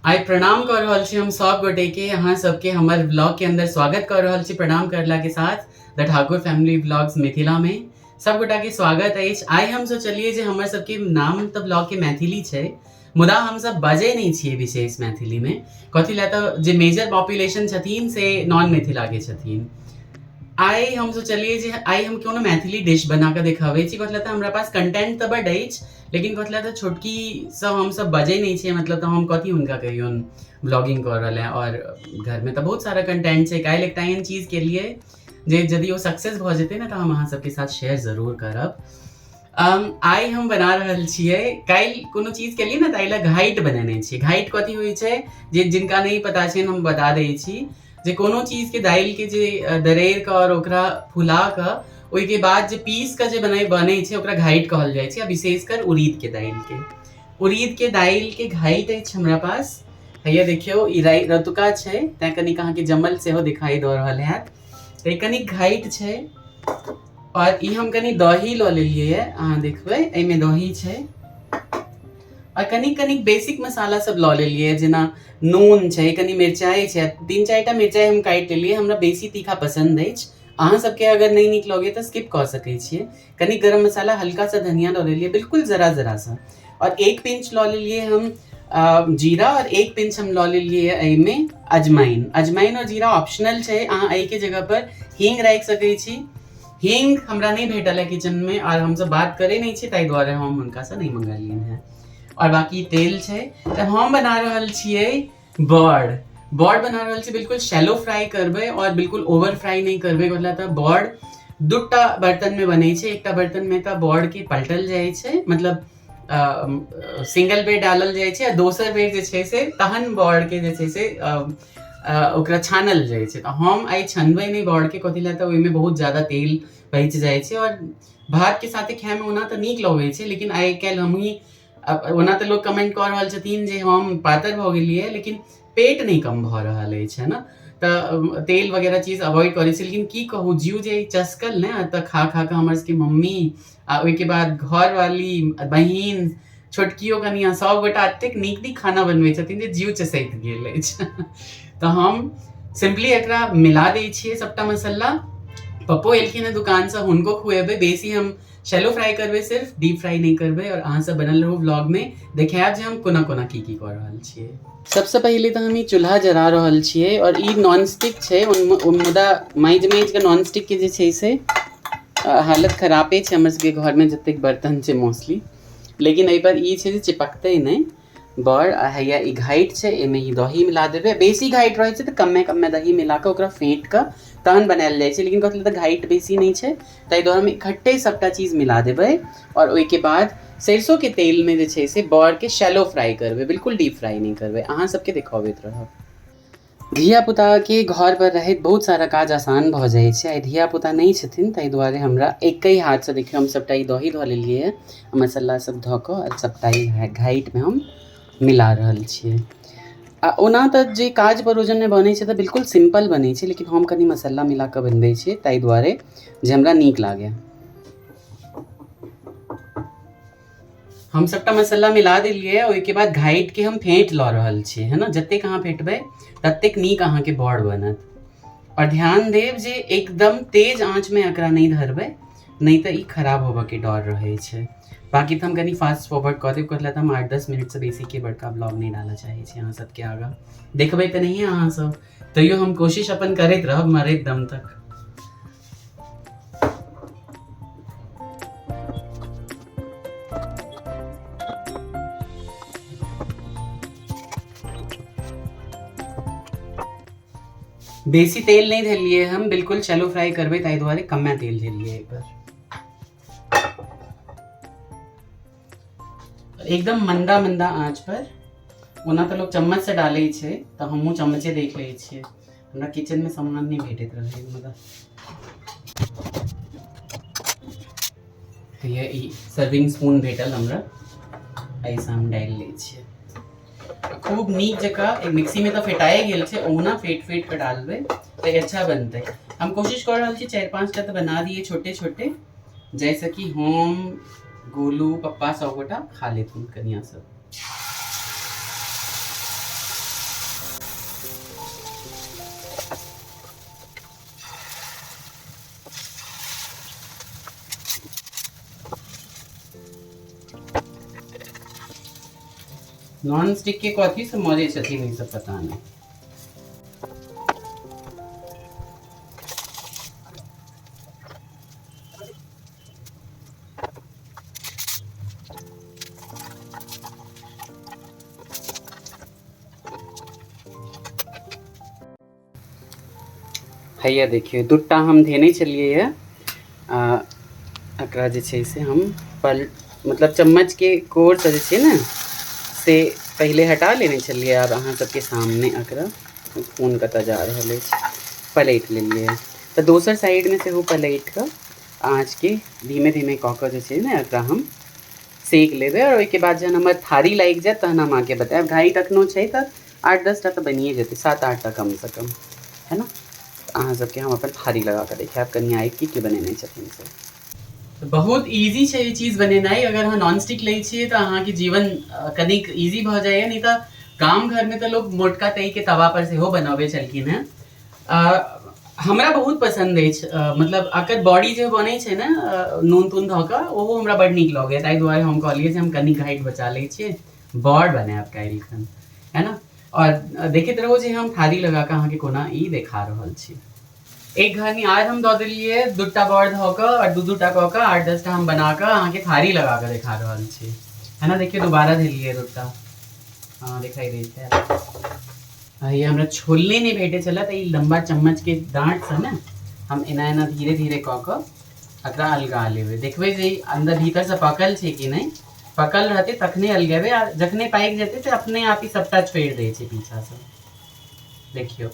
आइ प्रणाम कर रहल छी हम सब गोटे के, अहाँ सबके हमर ब्लॉग के अंदर स्वागत कर रहल छी। प्रणाम करला के साथ the Thakur family blogs Mithila में सब गोटा के स्वागत अछि। आइ हम सोचलिए जे हमर सबके नाम तऽ ब्लॉग के मैथिली छै, मुदा हम सब बजै नहि छियै विशेष मैथिली में, कथी लए तऽ जे मेजर पॉपुलेशन छथिन से नॉन मिथिला के छथिन। आइ हम सोचलिए जे आइ हम कोनो मैथिली डिश बना कऽ देखाबै छी, कथी लए तऽ हमरा पास कंटेंट तऽ बड अछि, लेकिन कथी लए तऽ छोटकी सब हमसब बजै नहि छियै, मतलब तऽ हम कथी हुनका कहियौन ब्लॉगिंग कऽ रहल है। और घरमे तऽ बहुत सारा कंटेंट छै। काल्हि एकटा एहन चीज केलियै जे यदि ओ सक्सेस भऽ जेतै ने तऽ हम अहाँ सबके साथ शेयर जरूर करब। आइ हम बना रहल छियै, काल्हि कोनो चीज केलियै ने ताहि लए घाइट बनेने छियै। घाइट कथी होइ छै जे जिनका नहि पता छै हम बता दै छी, जे कोनो चीजके दालिके जे दरड़ि कऽ आओर ओकरा फुला कऽ ओहिके बाद जे पीस कऽ जे बनै छै ओकरा घाइट कहल जाइ छै। आ विशेषकर उड़ीदके दालिके, उड़ीदके दालिके घाइट अछि हमरा पास। हैया देखियौ, ई रतुका छै तैं कनिक अहाँके जमल सेहो दिखाई दऽ रहल हैत, तऽ ई कनिक घाइट छै। और ई हम कनि दही लऽ लेलियै ये, अहाँ देखबै एहिमे दही छै। और कनिक कनिक बेसिक मसाला सब लऽ लेलियै, जेना नून छै, कनि मिरचाइ छै, 3-4 टा मिरचाइ हम काटि लेलियै। हमरा बेसी तीखा पसन्द अछि, अहाँ सबके अगर नहि नीक लगैए तऽ स्किप कऽ सकै छियै। कनि गरम मसाला, हल्का सा धनिया लऽ लेलियै, बिल्कुल जरा जरा सा। और 1 पिंच लऽ लेलियै हम जीरा, और 1 पिंच हम लऽ लेलियै एहिमे अजमाइन। अजमाइन और जीरा ऑप्शनल छै, अहाँ एहिके जगह पर हींग राखि सकै छी। हींग हमरा नहि भेटल है किचन में और हमसब बात करै नहि छी, ताहि दुआरे हम हुनकासँ नहि मंगलियनि हेँ। और बाकी तेल छै। तऽ हम बना रहल छियै बड़, बड़ बना रहल छी, बिल्कुल शैलो फ्राई करबै और बिल्कुल ओवर फ्राई नहि करबै। मतलब तऽ बड़ दूटा बर्तन में बनै छै, एकटा बर्तन में तऽ बड़ के पलटल जाइ छै, मतलब सिंगल बेर डालल जाइ छै, आ दोसर बेर जे छै से तहन बड़ के जे छै से ओकरा छानल जाइ छै। तऽ हम आइ छनबै नहि बड़ के, कथी लए तऽ ओहिमे बहुत ज्यादा तेल बचि जाइ छै और भात के साथे खायमे ओना तऽ नीक लगै छै, लेकिन आइ काल्हि हमही ओना तऽ लोक कमेंट कऽ रहल छथिन जे हम पातर भऽ गेलियै, लेकिन पेट नहि कम भऽ रहल अछि, है ने, तऽ तेल वगैरह चीज अवॉइड करै छी। लेकिन की कहू, जीव जे चसकल ने तऽ खा खा कऽ हमर सबके मम्मी आ ओहिके बाद घरवाली बहिन छोटकियो कनिया सब गोटा एतेक नीक नीक खाना बनबै छथिन जे जीव चसकि गेल अछि। तऽ हम सिम्पली एकरा मिला दै छियै सबटा मसाला। पप्पो एलखिन हँ दुकानसँ, हुनको खुएबै। बेसी हम शैलो फ्राई करबै, सिर्फ डीप फ्राई नहि करबै। और अहाँ सब बनल रहू व्लॉग में, देखायब जे हम कोना कोना की की कऽ रहल छियै। सबसँ पहिले तऽ हम ई चूल्हा जरा रहल छियै और ई नॉन स्टिक छै, मुदा माँजि माँजि कऽ नॉन स्टिक के जे छै से हालत खरापे छै हमर सबके घरमे जतेक बर्तन छै मोस्टली। लेकिन एहिपर ई छै जे चिपकतै नहि बड़। आ हैया ई घाइट छै, एहिमे ई दही मिला देबै। बेसी घाइट रहै छै तऽ कमे कमे दही मिला कऽ ओकरा फेँट कऽ तहन बनायल जाइ छै, लेकिन कथी तऽ घाइट बेसी नहि छै ताहि दुआरे हम इकट्ठे सभटा चीज मिला देबै। और ओहिके बाद सरिसोके तेलमे जे छै से बड़के शैलो फ्राई करबै, बिल्कुल डीप फ्राई नहि करबै। अहाँ सबके देखबैत रहब। धियापुताके घर पर रहैत बहुत सारा काज आसान भऽ जाइ छै। आइ धियापुता नहि छथिन ताहि दुआरे हमरा एके हाथसँ देखियौ हम सभटा ई दही धऽ लेलियै हँ, मसाला सब धऽ कऽ आ सभटा ई घाइटमे हम मिला रहल छियै। आ ओना तऽ जे काज परोजनमे बनै छै तऽ बिल्कुल सिम्पल बनै छै, लेकिन हम कनि मसाला मिला कऽ बनबै छियै ताहि दुआरे जे हमरा नीक लागै। हम सबटा मसाला मिला देलियै, ओहिके बाद घाइट के हम फेंट लऽ रहल छियै, है ना। जतेक अहाँ फेंटबै ततेक नीक अहाँके बड़ बनत। और ध्यान देब जे एकदम तेज आँचमे एकरा नहि धरबै, नहि तऽ ई खराब होबऽके डर रहै छै। बाकी तऽ हम कनि फास्ट फॉरवर्ड कऽ देब, कथी लए तऽ हम 8-10 मिनटसँ बेसीके बड़का ब्लॉग नहि डालऽ चाहै छी अहाँ सबके आगाँ। देखबै तऽ नहिए अहाँ सब, तैयो हम कोशिश अपन करैत रहब मरैत दम तक। बेसी तेल नहि धेलियै हम, बिल्कुल शैलो फ्राई करबै ताहि दुआरे कमे तेल धेलियै एहिपर। एकदम मंदा मंदा आंच पर। ओना तऽ लोक चम्मच से डालै छै, तऽ हमहूँ चम्मचे देख लै छियै, हमरा किचन में सामान नहीं भेटैत रहे। मतलब ये ई सर्विंग स्पून भेटल हमरा, एहिसँ हम डालि लै छियै खूब नीक जकाँ। मिक्सी में तऽ फेटाए गेल छै, ओहुना फेट फेट कऽ डालबै तऽ अच्छा बनतै। हम कोशिश कऽ रहल छी 4-5 टा तऽ बना दिए छोटे छोटे, जाहिसँ कि हम गोलू पप्पा सब गोटा खा लेथुन कनिया सब। नॉन स्टिक के कथी से मरे छथिन ई सब पता नहीं। हैया देखियौ दूटा हम धेने छलियै हँ। आ एकरा जे छै से हम पल मतलब चम्मचके कोरसँ जे छै ने से पहिले हटा लेने छलियै। आब अहाँ सबके सामने एकरा फोन कतऽ जा रहल अछि पलटि लेलियै। तऽ दोसर साइडमे सेहो पलटि कऽ आँचके धीमे धीमे कऽ कऽ जे छै ने एकरा हम सेक लेबै। आओर ओहिके बाद जहन हमर थारी लागि जायत तहन हम अहाँके बतायब। घाइट एखनो छै तऽ 8-10 टा तऽ बनिए जेतै, 7-8 टा कमसँ कम, है ना। अहाँ सबके हम अपन थारी लगा कऽ देखायब कनिया आइ की की बनेने छथिन से। बहुत इजी छै ई चीज बनेनाइ। अगर अहाँ नॉन स्टिक लै छियै तऽ अहाँके जीवन कनिक इजी भऽ जाइए, नहि तऽ गाम घरमे तऽ लोक मोटका तैके तवा पर सेहो बनबै छलखिन हेँ। हमरा बहुत पसन्द अछि, मतलब एकर बॉडी जे बनै छै ने नून तून धऽ कऽ, ओहो हमरा बड्ड नीक लगैए। ताहि दुआरे हम कहलियै जे हम कनि घाइट बचा लै छियै, बड़ बनायब काल्हि खन, है ना। और देखैत रहू जे हम थारी लगा कऽ अहाँके कोना ई देखा रहल छी। एक घरनी आर हम दऽ देलियै दूटा बड़ धऽ कऽ और दू दूटा कऽ कऽ 8-10 टा हम बना कऽ अहाँके थारी लगा कऽ देखा रहल छी, है ना। देखियौ दोबारा देलियै दूटा, हाँ दिखाई दै छै। ये हमरा छोलनी नहि भेटै छलै तऽ ई लम्बा चम्मचके डाँटसँ ने हम एना एना धीरे धीरे कऽ कऽ एकरा अलगा लेबै। देखबै जे ई अन्दर भीतरसँ पकल छै कि नहि। पकल रहतै तखने अलगेबै, आ जखने पाकि जेतै तऽ अपने आप ही सबटा छोड़ि दै छै पीछासँ। देखियौ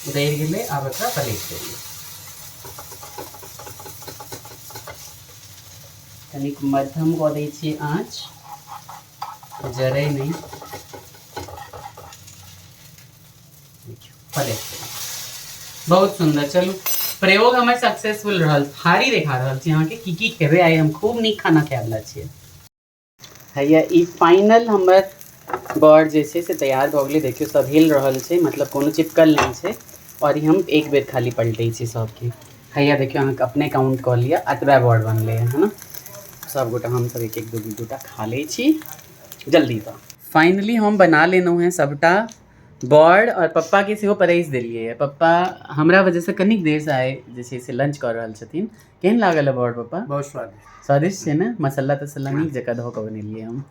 उतरि गेलै, आब एकरा पलटि देलियै। कनिक मध्यम कऽ दै छियै आँच, जरै नहि। देखियौ पलटि देलियै, बहुत सुन्दर। चलू प्रयोग हमर सक्सेसफुल रहल। थारी देखा रहल छी अहाँके की की खेबै आइ। हम खूब नीक खाना खायवला छियै। हैया ई फाइनल हमर बड़ जे छै से तैयार भऽ गेलै। देखियौ सब हिल रहल छै, मतलब कोनो चिपकल नहि छै। और ई हम एक बेर खाली पलटै छी सबके। हैया देखियौ अहाँके अपने काउंट कऽ लिअ, एतबे बड़ बनलै है ना। सबगोटा हमसब एक एक दू दू दूटा खा लै छी जल्दीसँ। फाइनली हम बना लेलहुँ हेँ सबटा बड़, और पप्पाके सेहो परसि देलियै हँ। पप्पा हमरा वजहसँ कनिक देरसँ आइ जे छै से लंच कऽ रहल छथिन। केहन लागल है बड़ पप्पा? बहुत स्वादिष्ट। स्वादिष्ट छै ने? मसाला तसाला नीक जकाँ धऽ कऽ बनेलियै हम।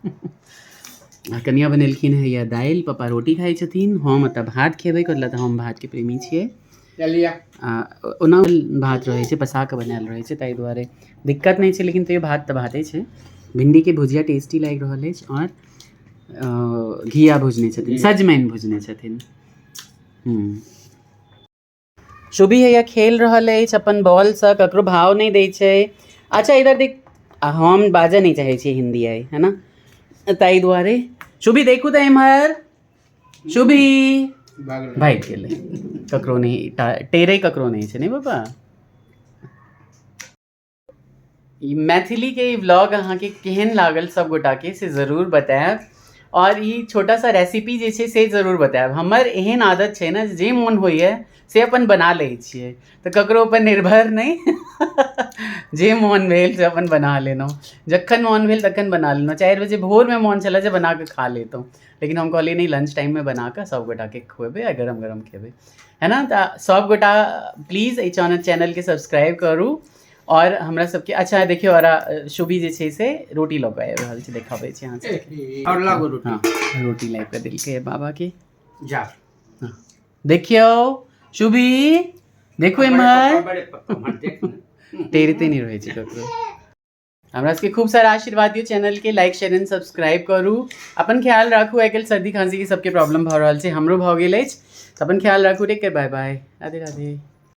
आ कनिया बनेलखिन हँ या दालि, पप्पा रोटी खाइ छथिन, हम एतऽ भात खेबै कऽ तऽ हम भातके प्रेमी छियै। आ ओना भात रहै छै पसा कऽ बनायल रहै छै, ताहि दुआरे दिक्कत नहि छै, लेकिन तैयो भात तऽ भाते छै। भिंडीके भुजिया टेस्टी लागि रहल अछि। आओर घिया भुजने छथिन, सजमनि भुजने छथिन। शुभी हैया खेल रहल अछि अपन बॉलसँ, ककरो भाव नहि दै छै। अच्छा इधर देख, आ हम बाजऽ नहि चाहै छी हिन्दी आइ, है ना, ताहि दुआरे। शुभी देखू तऽ एम्हर, शुभी भागि गेलै। ककरो नहि टेरे, ककरो नहि छै। नहि पापा, ई मैथिलीके ई व्लॉग अहाँके केहन लागल सब गोटाके से जरूर बतायब। और ई छोटा सा रेसिपी जे छै से जरूर बतायब। हमर एहन आदत छै ने जे मोन होइए से अपन बना लै छियै, तऽ ककरो पर निर्भर नहि, जे मोन भेल से अपन बना लेलहुँ, जखन मोन भेल तखन बना लेलहुँ। 4 बजे भोरमे मोन छलै जे बना कऽ खा लैतहुँ, लेकिन हम कहलियै नहि, लंच टाइममे बना कऽ सब गोटाके खुएबै आ गरम गरम खेबै, है ना। तऽ सब गोटा प्लीज एहि चैनलके सब्सक्राइब करू। और हमरा सबके अच्छा देखियौ, और शुभी जे छै से रोटी लऽ कऽ आबि रहल छै, देखाबै छी अहाँ सबके। और लागो रोटी। हाँ, रोटी लाबि कऽ देलकै बाबा के। जा। हाँ। देखियौ शुभी, देखू एम्हर। बड़े पप्पा, उम्हर देख ने। टेरते नहि रहै छै ककरो। हमरा सबके खूब सारा आशीर्वाद दियौ, चैनल के लाइक शेयर एंड सब्सक्राइब करू। अपन ख्याल राखू, आइ काल्हि सर्दी खांसी के सबके प्रॉब्लम भऽ रहल छै, हमरो भऽ गेल अछि, तऽ अपन ख्याल राखू। Take care, bye bye, Radhe Radhe.